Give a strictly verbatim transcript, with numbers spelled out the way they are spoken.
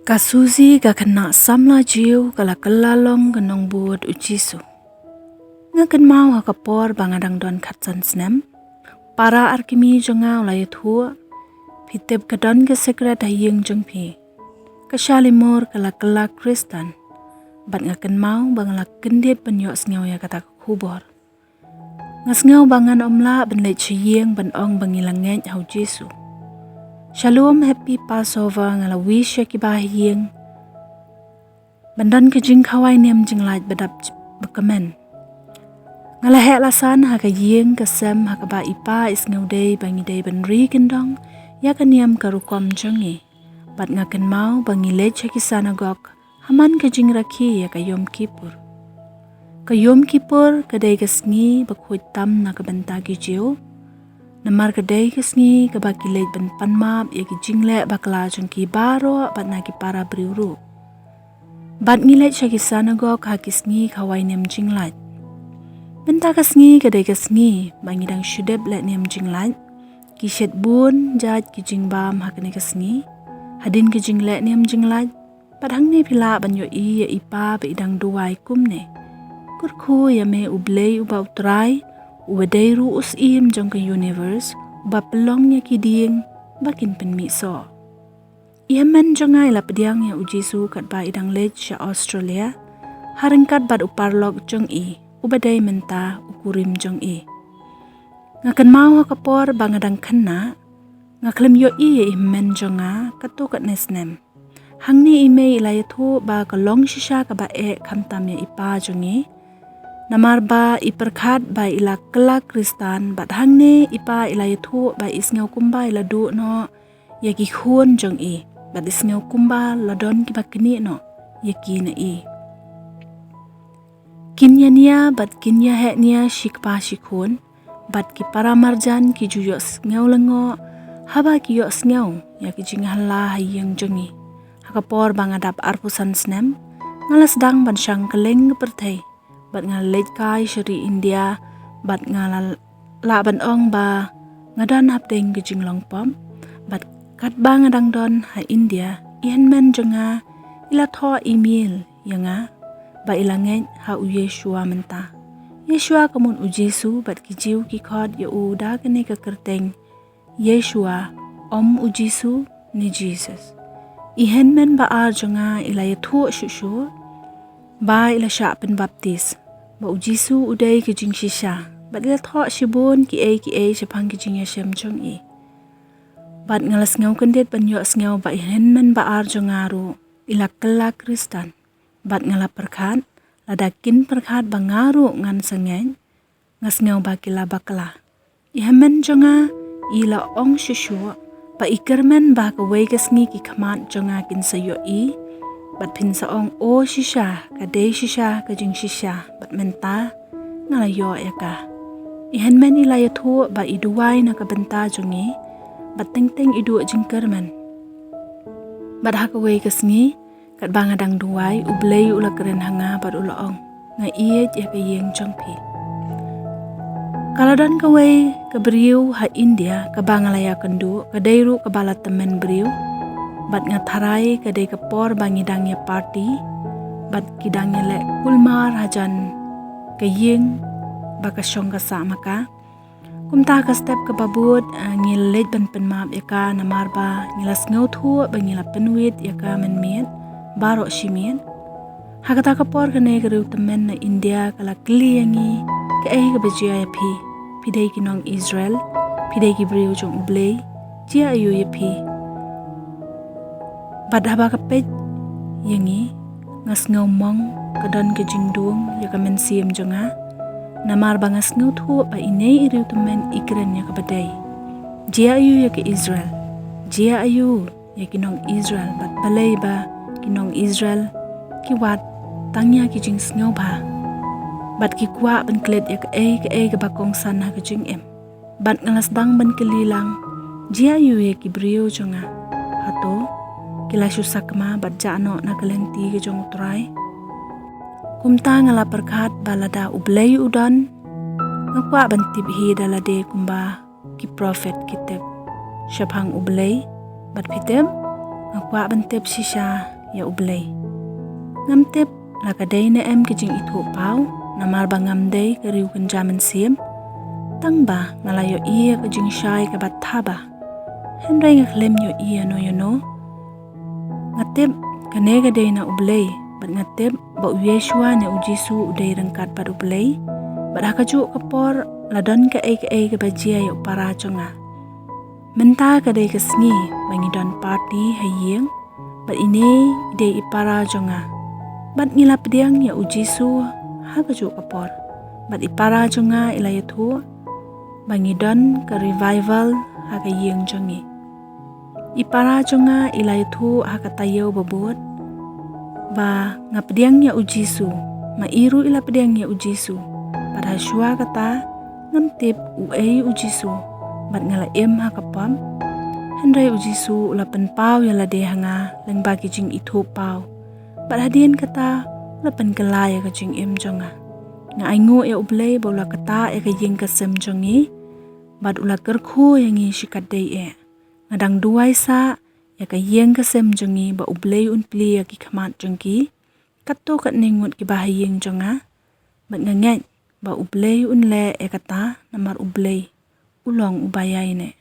Ka Susie ka khynnah samla Jiw ka la kylla long ka nongbud u Jisu. Nga kynmaw ha ka por ba nga dang don khatsan snem, para arkimi jong nga u la ïathuh, phi tip ka don ka sikret ha ïing jong phi. Ka Shalimar ka la kylla Khristan, bad nga kynmaw ba nga la kyndit ban ïohsngew ïa kata ka khubor. Nga sngew ba ngan ym lah ban leit sha ïing ban ong ba ngi la ngeit ha u Jisu. Shalom, happy Passover, nga la wish ïa kiba ha ïing ban don ka jingkhawai niam jinglait ba dap ba kmen. Nga la heh la san ha ka ïing ka sem ha kaba i pa i sngewdei ba ngi dei ban ri kyndong ïa ka niam ka rukom jong ngi. Bad nga kynmaw ba ngi leit sha ki synagog ha man ka jingrakhe ïa ka Yom Kippur. Ka Yom Kippur ka dei ka sngi ba khuid tam na ka bynta ki Jiw, namar ka dei ka sngi kaba ki leit ban pan map ïa ki jingleh bakla jong ki baroh bad na ki para briew ruh. Bad ngi leit sha ki synagog ha ki sngi khawai niam jinglait. Mynta ka sngi ka dei ka sngi ba ngi dang shu dep leh niam jinglait. Ki shet bun jait ki jingbam ha kane ka sngi. Hadien ka jingleh niam jinglait, bad hangne phi lah ban ïohi ïa i pa ba i dang duwai kumne: Kyrkhu ïa me U Blei uba U Trai, uba dei ruh u Syiem jong ka universe, uba pynlong ïa ki dieng ba kin pynmih soh. I hynmen jong nga i la pdiang ïa u Jisu katba i dang leit sha Australia, ha ryngkat bad u paralok jong i, uba dei mynta u kurim jong i. Nga kynmaw ha ka por ba nga dang khynnah, nga khlem ïohi ïa i hynmen jong nga katto katne snem. Hangne i mei i la ïathuh ba ka long shisha kaba eh khamtam ïa i pa jong i. Namar ba i pyrkhat ba i la kylla Khristan, bad hangne i pa i la ïathuh ba i sngew kumba i la duh noh ïa ki khun jong i, bad i sngew kumba la don kiba knieh noh ïa ki na i. Kin ïania bad kin ïaheh nia shi kpa shi khun, bad ki para marjan ki ju ïohsngew lyngngoh haba ki ïohsngew ïa ki jinghylla ha ïing jong i. Ha ka por ba nga dap arphew san snem, nga la sdang ban shang kylleng ka pyrthei, bad nga la leit kai sha ri India, bad nga la lah ban ong ba nga don hapdeng ka jinglong pop. Bad katba nga dang don ha India, i hynmen jong nga i la thoh email ïa nga ba i la ngeit ha u Yeshua mynta. Yeshua ka mut u Jisu, bad ki Jiw ki khot ïa u da kane ka kyrteng Yeshua, ym u Jisu ne Jesus. I hynmen ba ar jong nga i la ïathuh shuh shuh ba i la shah pynbaptis, ba u Jisu u dei ka jingshisha, bad i la thoh shibun kiei kiei shaphang ki jingïashem jong i. Bad nga la sngew kyndit ban ïohsngew ba i hynmen ba ar jong nga ruh i la kylla Khristan. Bad nga la pyrkhat, lada kin pyrkhat ba nga ruh ngan sa ngeit, nga sngew ba ki la bakla. I hynmen jong nga i la ong shuh shuh ba i kyrmen ba ha kawei ka sngi ki khmat jong nga kin sa ïohi, bad phin sa ong, o shisha, ka dei shisha ka jingshisha, bad mynta nga la ïoh ïa ka. I hynmen i la ïathuh ba i duwai na ka bynta jong i, bad teng teng i duh jingkyrmen. Bad ha kawei ka sngi, katba nga dang duwai, U Blei u la kren ha nga bad u la ong, nga ïeit ïa ka ïing jong phi. Ka la don kawei ka briew ha India kaba nga la ïakynduh, ka dei ruh kaba la tymmen briew. Bad nga tharai ka dei ka por ba ngi dang ïa party, bad ki dang ïaleh kulmar hajan ka ïing ba ka shong ka sah ma ka. Kumta ka step kaba bud, ah, ngi la leit ban pynmap ïa ka, namar ba ngi la sngewthuh ba ngi la pynwit ïa ka mynmiet baroh shi miet. Ha kata ka por kane ka riewtymmen na India ka la kylli ïa ngi, kaei kaba jia ïa phi? Phi dei ki nong Israel, phi dei ki briew jong U Blei, jia aiu ïa phi? Bad haba ka peit ïa ngi, nga sngew mong, ka don ka jingdum ïa ka mynsiem jong nga. Namar ba nga sngewthuh ba ine i riewtymmen i kren ïa kaba dei. Jia aiu ïa ka Israel? Jia aiu ïa ki nong Israel? Bad balei ba ki nong Israel ki wad tang ïa ki jingsngewbha, bad ki kwah ban klet ïa kaei kaei kaba kongsan ha ka jingim. Bad nga la sdang ban kylli lang, jia aiu ïa ki briew jong nga? Hato ki la shu sakma bad jah noh na ka lynti ka jong U Trai? Kumta nga la pyrkhat ba lada U Blei u don, nga kwah ban tip hi da lade kumba ki prophet ki tip shaphang U Blei. Bad phi tip, nga kwah ban tip shisha ïa U Blei. Ngam tip la ka dei ne em ka jingithuhpaw, namar ba ngam dei ka riewkynja mynsiem. Tang ba nga la ïohi ïa ka jingshai kaba thaba. Hynrei nga khlem ïohi ïano ïano. Nga tip kane ka dei na U Blei, bad nga tip ba u Yeshua ne U Jisu u dei ryngkat bad U Blei. Bad ha kajuh ka por la don kaei kaei kaba jia ïa u para jong nga. Mynta ka dei ka sngi ba ngi don party ha ïing, bad ine i dei i para jong nga. Bad ngi la pdiang ïa U Jisu ha kajuh ka por. Bad i para jong nga i la ïathuh ba ngi don ka revival ha ka ïing jong ngi. I para jong nga i la ïathuh ha ka taïew babud ba nga pdiang ïa U Jisu, ma i ruh i la pdiang ïa U Jisu. Bad ha shuwa kata ngam tip uei U Jisu, bad nga la im ha ka pop. Hynrei U Jisu u la pynpaw ïa lade ha nga lyngba ki jingithuhpaw. Bad hadien kata u la pynkylla ïa ka jingim jong nga. Nga ainguh ïa U Blei ba u la ktah ïa ka ïing ka sem jong ngi, bad u la kyrkhu ïa ngi shikatdei eh. Nga dang duwai sah ïa ka ïing ka sem jong ngi ba U Blei un plie ïa ki khmat jong ki, katto katne ngut kiba ha ïing jong nga. Bad nga ngeit ba U Blei un leh ïa kata, namar U Blei u long uba ïaineh.